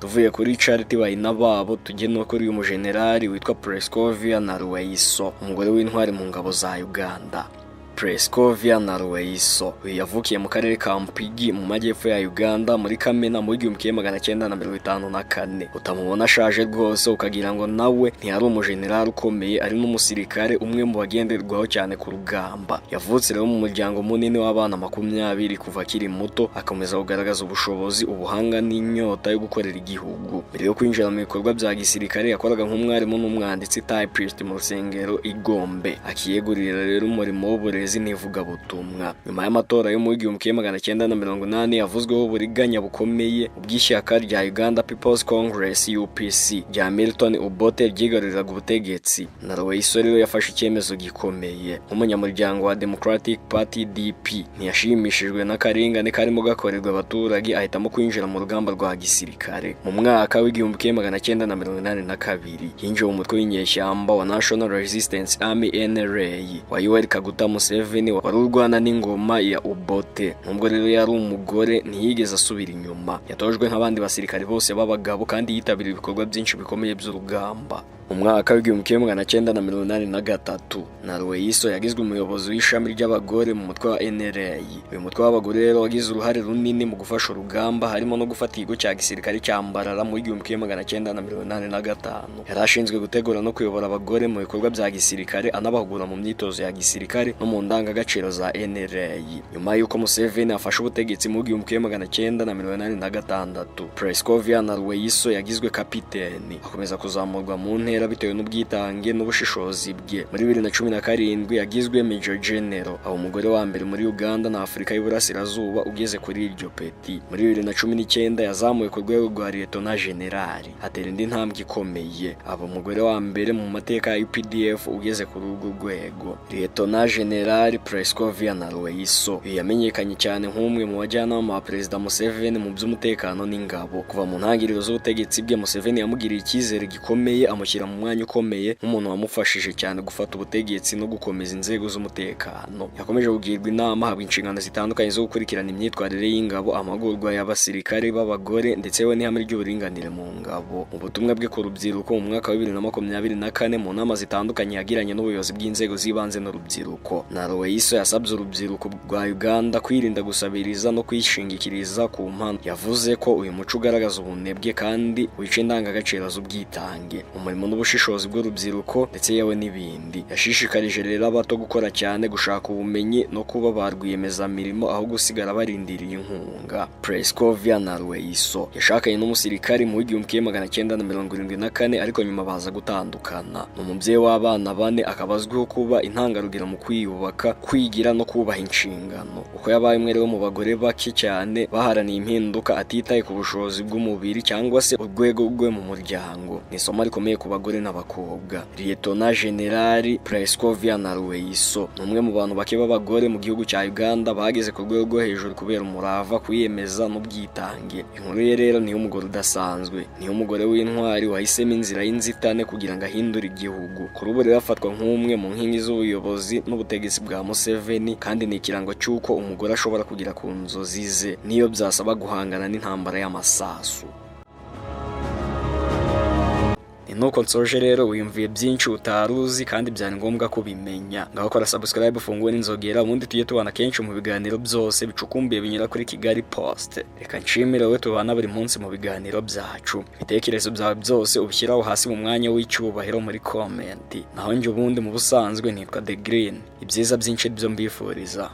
Tuvuye kuri Charity Bainababo, tujye no kuri uyu mujenerali witwa Prescovia Nalweyiso, umugore w'intwari mu ngabo za Uganda. Prescovia Nalweyiso, uyu yavukiye mu karere ka Mpigi mu majyepfo ya Uganda muri Kamena mu 1954. Utamubona ashaje rwose ukagira ngo nawe ntiyari umujenerali ukomeye, ari n'umusirikare umwe mu bagenderwaho cyane ku rugamba. Yavutse rero mu muryango munini w'abana 20. Kuva akiri muto akomeza kugaragaza ubushobozi, ubuhanga n'inyota yo gukorera igihugu. Mbere yo kwinjira mu bikorwa bya gisirikare, yakoraga nk'umwarimu n'umwanditsi, typist, mu rusengero i Gombe, akiyegurira rero umurimo w'uburezi n'ivugabutumwa. Nyuma y'amatora yo mu 1980 yavuzweho uburiganya bukomeye, ubw'ishyaka rya Uganda People's Congress, UPC, rya Milton Obote ryigaruriraga ubutegetsi, Nalweyiso rero yafashe icyemezo gikomeye. Nk'umunyamuryango wa Democratic Party, DP, ntiyashimishijwe n'akarengane karimo gakorerwa abaturage, ahitamo kwinjira mu rugamba rwa gisirikare. Mu mwaka w'1982 yinjiye mu mutwe w'inyeshyamba wa National Resistance Army, NRA, wa Yoweri Kaguta Museveni wari urwana n'ingoma ya Obote. Nubwo rero yari umugore, ntiyigeze asubira inyuma. Yatojwe nk'abandi basirikare bose b'abagabo kandi yitabiriye ibikorwa byinshi bikomeye by'urugamba. Mu mwaka w'1983, Nalweyiso yagizwe umuyobozi w'ishami ry'abagore mu mutwe wa NRA. Uyu mutwe w'abagore rero wagize uruhare runini mu gufasha urugamba, harimo no gufata ikigo cya gisirikare cya Mbarara mu 1985. Yari ashinzwe gutegura no kuyobora abagore mu bikorwa bya gisirikare, anabahugura mu myitozo ya gisirikare no mu ndangagaciro za NRA. Nyuma y'uko Museveni afashe ubutegetsi mu 1986, Prescovia Nalweyiso yagizwe kapiteni, akomeza kuzamurwa mu ntera bitewe n'ubwitange n'ubushishozi bwe. Muri 2017 yagizwe Major General, aba umugore wa mbere muri Uganda na Afurika y'Iburasirazuba ugeze kuri iryo peti. Muri 2019 yazamuwe ku rwego rwa Lieutenant General, atera indi ntambwe ikomeye, aba umugore wa mbere mu mateka ya UPDF ugeze kuri urwo rwego. Lieutenant General Prescovia Nalweyiso, uyu yamenyekanye cyane nk'umwe mu bajyanama ba Perezida Museveni mu by'umutekano n'ingabo. Kuva mu ntangiriro z'ubutegetsi bwe, Museveni yamugiriye icyizere gikomeye, amushyira mu mwanya ukomeye nk'umuntu wamufashije cyane gufata ubutegetsi no gukomeza inzego z'umutekano. Yakomeje kugirwa inama, ahabwa inshingano zitandukanye zo gukurikirana imyitwarire y'ingabo, amahugurwa y'abasirikare b'abagore, ndetse we n'ihame ry'uburinganire mu ngabo. Mu butumwa bwe ku rubyiruko mu mwaka wa 2024, mu nama zitandukanye yagiranye n'ubuyobozi bw'inzego z'ibanze n'urubyiruko, Nalweyiso yasabye urubyiruko rwa Uganda kwirinda gusabiriza no kwishingikiriza ku mpano. Yavuze ko uyu muco ugaragaza ubunebwe kandi wica indangagaciro z'ubwitange, umurimo n'ubushishozi bw'urubyiruko, ndetse yewe n'ibindi. Yashishikarije rero abato gukora cyane, gushaka ubumenyi no kuba ba rwiyemezamirimo aho gusigara barindiriye inkunga. Prescovia Nalweyiso yashakanye n'umusirikari mu 1974, ariko nyuma baza gutandukana. Ni umubyeyi w'abana bane, akaba azwiho kuba intangarugero mu kwiyubaka, kwigira no kubaha inshingano. Uko yabaye umwe rero mu bagore bake cyane baharaniye impinduka, atitaye ku bushobozi bw'umubiri cyangwa se urwego rwe mu muryango, ni isomo rikomeye ku bagore n'abakobwa. Lieutenant General Prescovia Nalweyiso ni umwe mu bantu bake b'abagore mu gihugu cya Uganda bageze ku rwego rwo hejuru kubera umurava, kwiyemeza n'ubwitange. Inkuru ye rero ni iy'umugore udasanzwe, ni iy'umugore w'intwari wahisemo inzira y'inzitane kugira ngo ahindure igihugu. Kuri ubu rero afatwa nk'umwe mu nkingi z'ubuyobozi n'ubutegetsi bwa Museveni, kandi ni ikirango cy'uko umugore ashobora kugera ku nzozi ze niyo byasaba guhangana n'intambara y'amasasu. Nuko nsoje rero, wiyumviye byinshi utari uzi kandi byari ngombwa kubimenya. Ngaho kora subscribe, ufungure n'inzogera, ubundi tujye tubana kenshi mu biganiro byose bicukumbuye binyura kuri Kigali Post. Reka nshimire wowe tubana buri munsi mu biganiro byacu. Ibitekerezo byawe byose ubishyiraho hasi mu mwanya w'icyubahiro muri comment. Naho njye ubundi mu busanzwe nitwa The Green. Ibyiza byinshi byo mbifuriza.